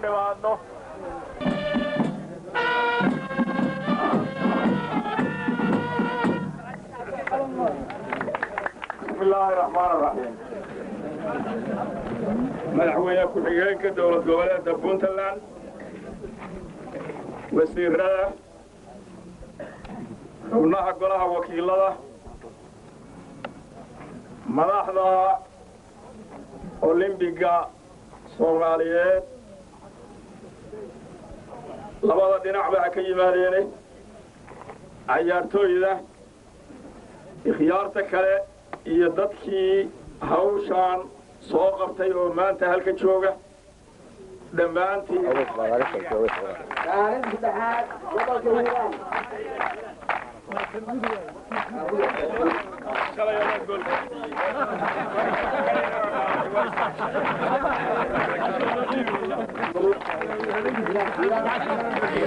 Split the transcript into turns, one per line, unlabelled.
Nimaadno. Bismi illaahi raxmaan raxiim. Madaxweyne ku-xigeenka Dowlad Goboleedka Puntland, wasiirada, xubnaha Golaha Wakiilada, madaxda Olimbiga Soomaaliyeed labada dhinac baa ka yimaadeene, cayaartooyda, ikhyaarta kale iyo dadkii hawshaan soo qabtay oo maanta halka jooga dhammaantiin.
Kaalin saddexaad, gobolka Hiiraan.
Shalay adaa goolka bixiyey.